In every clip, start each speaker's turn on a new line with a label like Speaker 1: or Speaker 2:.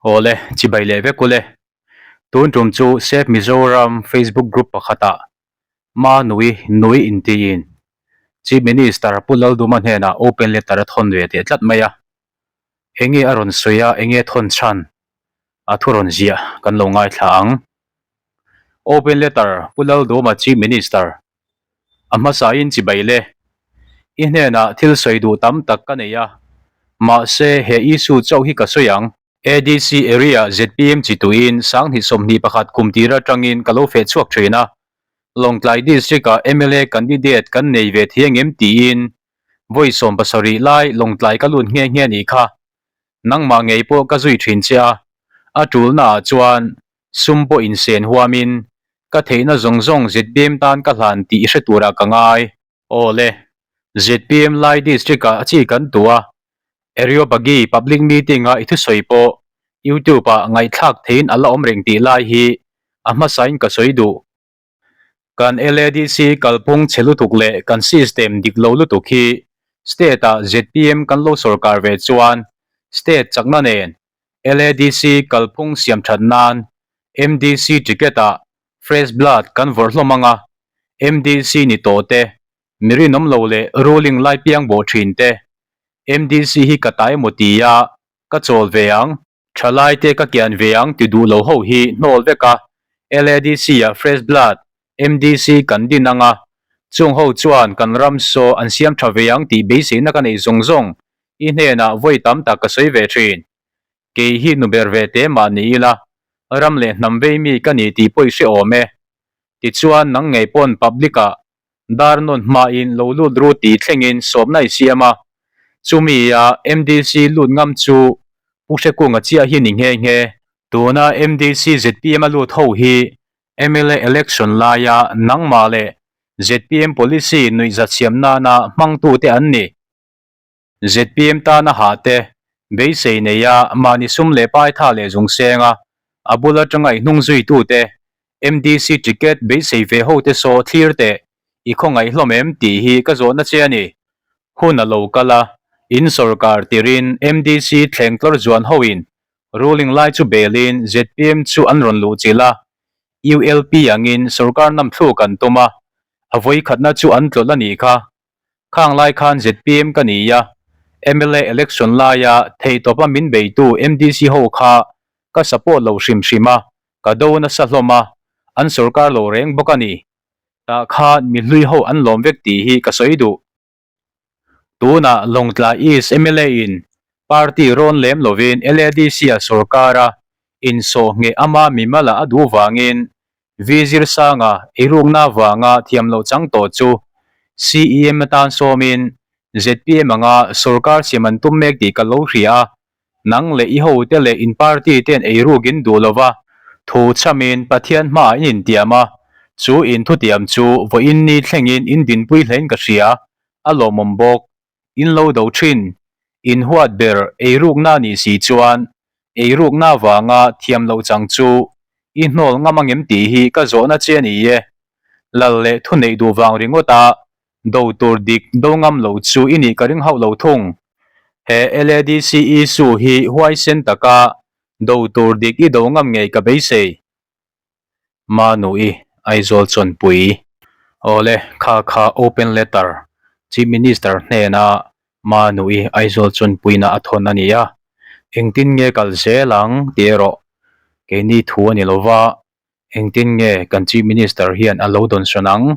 Speaker 1: Awle, chibai leh vek ule. Tun tum chu Save Mizoram Facebook group pakhatah Ma Nui Nui intiin Chief Minister Pu Lalduma hnenah open letter a thawn ve teh tlat mai a. Enge a rawn sawi a, enge thawn chhan a thu rawn ziah kan lo ngaithla ang. Open letter Pu Lalduma Chief Minister A hmasain chibai le. I hnenah thil sawi duh tam tak ka nei a, mahse he issue chauh hi ka sawi ang. ADC area zpm chi tuin sanghnih 21 kum tir atangin ka lo feh chhuak thin a, Lawngtlai District ah mla candidate kan nei ve thei angem tiin vawi 17 lai Lawngtlai ka lut nghe nghe nih kha. Nangmah ngei pawh ka zui thin che a, a tulna ah chuan sum pawh insen huamin ka theihna zawng zawng zpm tan ka hlan tih i hre turah ka ngai. Aw le, zpm lai district ah chi kan tu a, Areopagi public meeting a i thusawi pawh YouTube ah ngaihthlak theihin a la awm reng tih lai hi a hmasain ka sawi duh. Kan LADC kalphung chhe lutuk leh kan system dik lo lutuk hi state ah zpm kan lo sorkar ve chuan state chakna nen LADC kalphung siam that nan MDC ticket ah fresh blood kan vawrh hlawm ang a, MDC ni tawh te, mi rinawm lo leh ruling lai piang bawh thin te, MDC hi ka ta emaw tia ka chawl ve ang. Thalai te ka kian ve ang ti duh lo ho hi hnawl vek a, LADC ah fresh blood, MDC kan din ang a, chung ho chuan kan ram saw an siam tha ve ang tih beiseina ka nei zawng zawng i hnenah vawi tam tak ka sawi ve thin. Kei hi nu ber ve te mah ni ila, ram leh hnam vei mi ka ni tih pawh i hre awm e. Tichuan nang ngei pawn public ah Dar nawn hmain lo lut ru tih thlengin sawmna i siam a, chumi a MDC lut ngam chu Pu Hrekunga chiah hi ni nghe nghe. Tuna MDC zpm a lut ho hi mla election laia nangmah leh zpm policy nuihza siam nana hmangtute an ni. Zpm tana ha te, beisei neia mahni sum leh pai tha leh zung senga a bul atanga i hnung zuitute, MDC ticket beisei ve hote saw thlir teh, i khawngaih hlawm em tih hi ka zawhna che a ni. Hun a lo kal a, in sawrkar tirin MDC thleng tlawr zuan hoin ruling lai chu belin zpm chu an rawn luh chilh a, ULP angin sawrkar namthluk an tum a, a vawikhatna chu an tlawlh a nih kha. Khang lai khan zpm ka ni a, mla election laia theihtawpa min beitu MDC ho kha ka support lo hrim hrim a, ka do nasa hlawm a, an sorkar lo reng bawk a ni. Tah khan mi hlui ho an lawm vek tih hi ka sawi duh. Tunah Lawngtlai East mla in party rawn lem lovin LADC a sorkar a insawh ngheh ama mimal ah a duh vangin V Zirsanga eirukna vanga thiam loh chang tawh chu CEM atan sawmin zpm anga sorkar siam an tum mek tih ka lo hria a, nang leh i hote leh in party ten eiruk in duh lova thu chhamin Pathian hmaah in intiam a, chu in thutiam chu vawiin ni thlengin in dinpui hlein ka hria, a lawmawm bawk. In lo do thin. In huat ber eirukna nih si chuan eirukna vanga thiam loh chang chu i hnawl ngam angem tih hi ka zawhna che a ni e. Lal leh thuneih duh vang ringawt a do tur dik do ngam lo chu i nih ka ring hauh lo thung. He LADC issue hi huaisen taka do tur dik i do ngam ngei ka beisei. Manui, Aizawl Chawnpui. Awle, kha kha open letter Chief Minister hnena Manui, Aizawl Chawnpuina a thawn a ni a. Engtin nge kal zel ang tih erawh keini thu a ni lova, engtin nge kan Chief Minister hian a lo dawnsawn ang,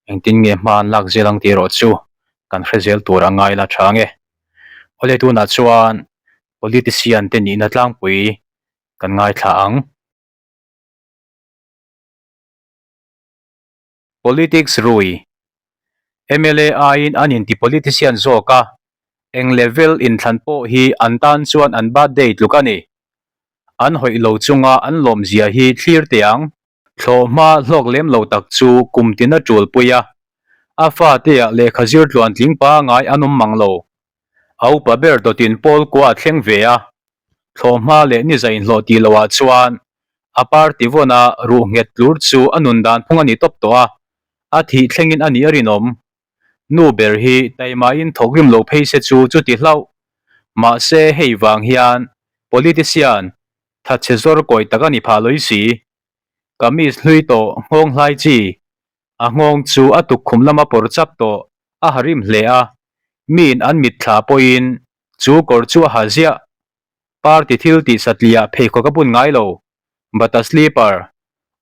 Speaker 1: engtin nge hma an lak zel ang tih erawh chu kan hre zel tur a ngai la tha nge. Awle tunah chuan politician te nihna tlangpui kan ngaithla ang. Politics rui. Mla aiin an inti politician zawk a, eng level inthlan pawh hi an tan chuan an birthday tluk a ni. An hawih lo chunga an lawmzia hi thlir teh ang. Thlawhhma hlawk lem lo tak chu kum tin a tul pui a, a fateah lehkha zir tluan tling pangai an awm mang lo. A upa ber dawtin pawl kua a thleng ve a, thlawhhma leh ni zainhlawh tih loah chuan a party vawn a ruh nghet tlur chu a nun dan phung a ni tawp tawh a, a thih thlengin a nih a rinawm. Nu ber hi taimain thawk rim lo phei se chu chuti hlauh. Mahse hei vang hian politician. Thatchhe zawr kawi tak a ni phah lawih si. Kamis hlui tawh nghawng hlai chi. A nghawng chu a tukkhum lama pawr chap tawh a ha rim hle a, miin an mitthla pawhin chu kawr chu a ha ziah. Party thil tih satliah pheikhawk a bun ngai lo. Bata sleeper,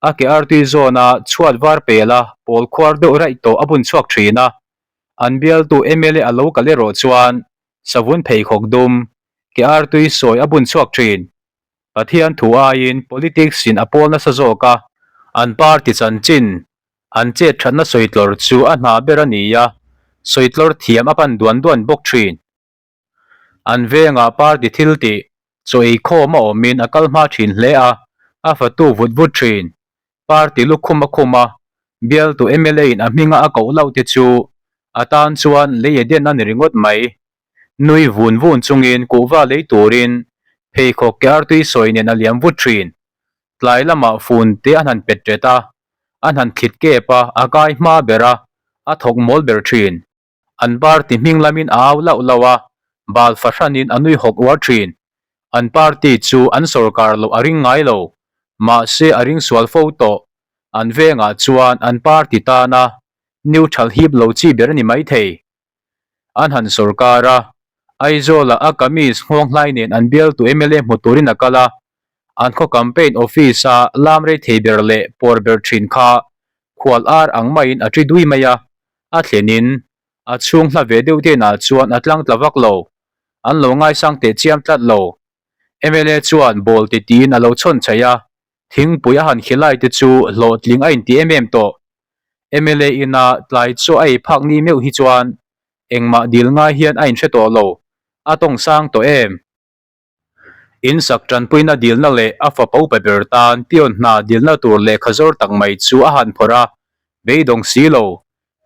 Speaker 1: a ke artui zawna chhuat var pela pawl khuar deuh raih tawh a bun chhuak thin a. An bialtu mla a lo kal erawh chuan savun pheikhawk dum, ke artui sawi a bun chhuak thin. Pathian thu aiin politics in a pawl nasa zawk a. An party chanchin, an chet thatna sawi tlawr chu a hna ber a ni a, sawi tlawr thiam a pan duan duan bawk thin. An vengah party thil tih chaw ei khawm a awmin a kal hma thin hle a, a fatu vut vut thin. Party lukhum a khum a, bialtu mla in a hminga a koh loh te chu a tan chuan lei a den a ni ringawt mai. Nui vun vun chungin kuhva lei turin pheikhawk ke artui sawi nen a liam vut thin. Tlai lamah fun te an han pet tet a, an han thlit kep a, a kai hma ber a, a thawk mawl ber thin. An party hming lamin a au lauh lauh a, bal fahranin a nui hawk uar thin. An party chu an sawrkar loh a ring ngai lo, mahse a ring sual fo tawh. An vengah chuan an party tana neutral hip lo chi ber a ni maithei. An han sawrkar a, Aizawlah a kamis nghawng hlai nen an bialtu mla hmu turin a kal a, an khaw campaign office-a lam rei thei ber leh pawr ber thin kha khual ar ang maiin a ṭi dui mai a, A thlenin a chhung hla ve deuh tenah chuan a tlang tla vak lo. An lo ngaisang teh chiam tlat lo. Mla chuan ball ti tiin a lo chhawn chhaih a, thingpui a han khilai te chu hlawhtling a inti em em tawh. Mla ina tlai chu a ei phak ni meuh hi chuan engmah dil ngai hian a inhre tawh lo. A tawng sang tawh em? In sak tanpuina dilna leh a fapa upa ber tan pion hna dilna tur lehkha zawr tak mai chu a han phawrh a, beidawng si lo,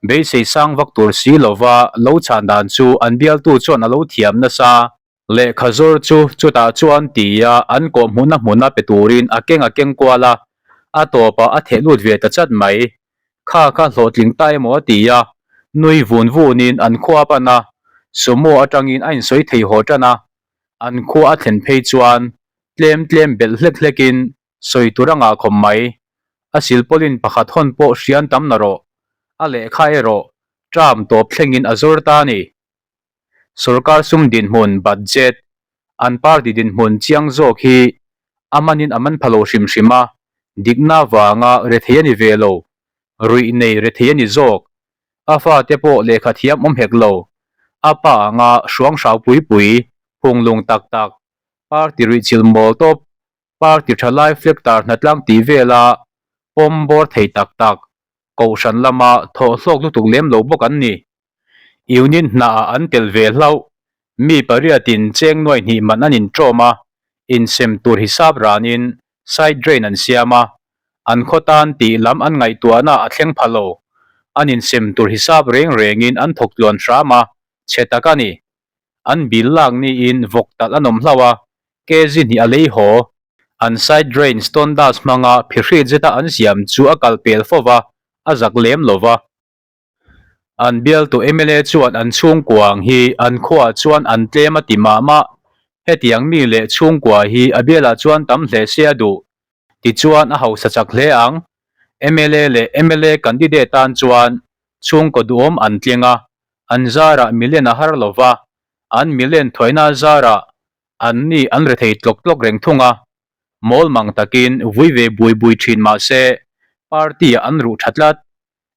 Speaker 1: beisei sang vak tur si lova lo chhan dan chu an bialtu chuan a lo thiam nasa. Lehkha zawr chu chutah chuan tia an kawh hmuna hmuna pe turin a keng a keng kual a, a tawpah a theh lut ve ta chat mai. Kha kha hlawhtling ta emaw a ti a, nui vun vunin an khua a pan a, sumo atangin a insawi thei haw tan a, an khua a thlen phei chuan tlem tlem belh hlek hlekin sawi tur a ngah khawp mai. A silpawlin pakhat hawn pawh hrian tam na rawh, a lehkha erawh term tawp thlengin a zawr ta a ni. Sorkar sum dinhmun, budget, an party dinhmun chiang zawk hi a manin a man pha lo hrim hrim a, dikna vanga rethei a ni ve lo, ruih nei rethei a ni zawk. A fate pawh lehkha thiam awm hek lo, a pa anga hruang hrau pui pui, phunglung tak tak, party ruihchilh mawl tawp, party thalai flag tar hnatlang tih vela pawm bawr thei tak tak, kohhran lama thawh hlawk lutuk lem lo bawk an ni. Unit hnaah an tel ve hlauh. Mi pariatin cheng nuai hnih man an inṭawm a, insem tur hisap ranin side drain an siam a, an khaw tan tih lam an ngaihtuahna a thleng pha lo. An insem tur hisap reng rengin an thawk tluan hram a, chhe tak a ni. An bill lak niin vawk talh an awm hlauh a, kg hnih a lei haw. An side drain stone dust hmanga phihrit zeta an siam chu a kal pel fo va, a zak lem lo va. An bialtu mla chuan an chhungkua ang hi an khuaah chuan an tlem a ti mah mah. Hetiang mi leh chhungkua hi a bialah chuan tam hle se a duh. Tichuan a hausa chak hle ang. Mla leh mla candidate tan chuan chhungkaw duhawm an tling a, an zarah milen a har lo va, an milen thuaina zarah an ni an rethei tlawk tlawk reng thung a. Mawl mang takin vui ve bui bui thin mah se party-ah an ruh tha tlat.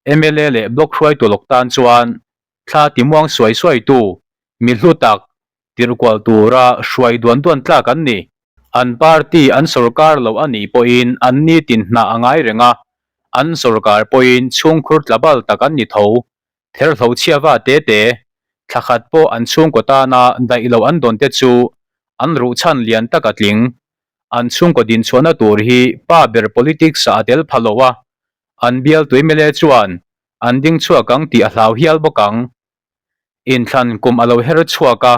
Speaker 1: Mla leh block hruaitu lawk tan chuan thla timuang suai suaitu mi hlu tak tirh kual tura hruai duan duan tlak an ni. An party an sawrkar loh a nih pawhin an nitin hna a ngai reng a, an sawrkar pawhin chhungkhur tla bal tak an ni tho. Therhlo chhiava te te, thla khat pawh an chhungkaw tana daih loh an dawn te chu an ruhchhan lian tak a tling. An chhungkaw dinchhuahna tur hi pa ber politics ah a tel pha lo a, An bial tui mele chuan an ding chhuak ang tih a hlau hial bawk ang. Inthlan kum a lo her chhuak a,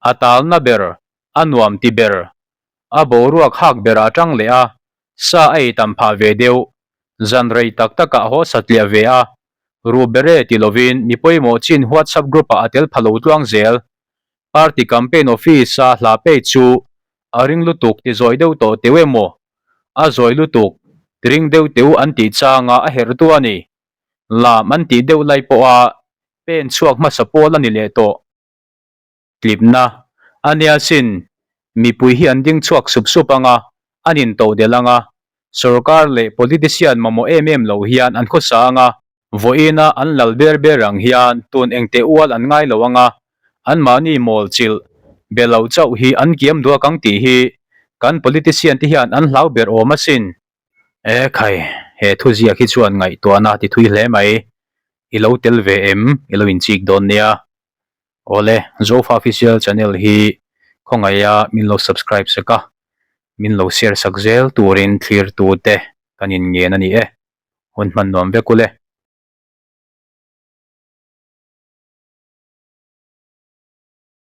Speaker 1: a talna ber, a nuam ti ber, a boruak hak berah a tang leh a, sa a ei tam phah ve deuh. Zan rei tak takah a haw satliah ve a, ru bere ti lovin mi pawimawh chin WhatsApp group-ah a tel pha lo tluang zel. Party campaign office-a hla pei chu. A ring lutuk ti zawi deuh tawh teu emaw? A zawi lutuk ti ring deuh teu an tih changa a herh duh a ni. Lam an tih deuh lai pawha pen chhuak hmasa pawl a ni leh tawh. Tlipna a nia sin, mipui hi an ding chhuak sup sup anga, an intodelh anga, sorkar leh politician mamawh em em lo hian an khawsa anga, Vawiina an lal ber ber ang hian tun engteh ual an ngai lo anga, anmahni mawl chilh be lo chauh hi an kiam duak ang tih hi kan politician te hian an hlau ber awm asin. E khai, he thuziak hi chuan ngaihtuahna ti thui hle mai. I lo tel ve em? I lo inchik dawn nia. Awle, Zofa Official Channel hi khawngaih a min lo subscribe sak a, min lo share sak zel turin thlir tute kan inngen a ni e. Hun hman nuam vek ule.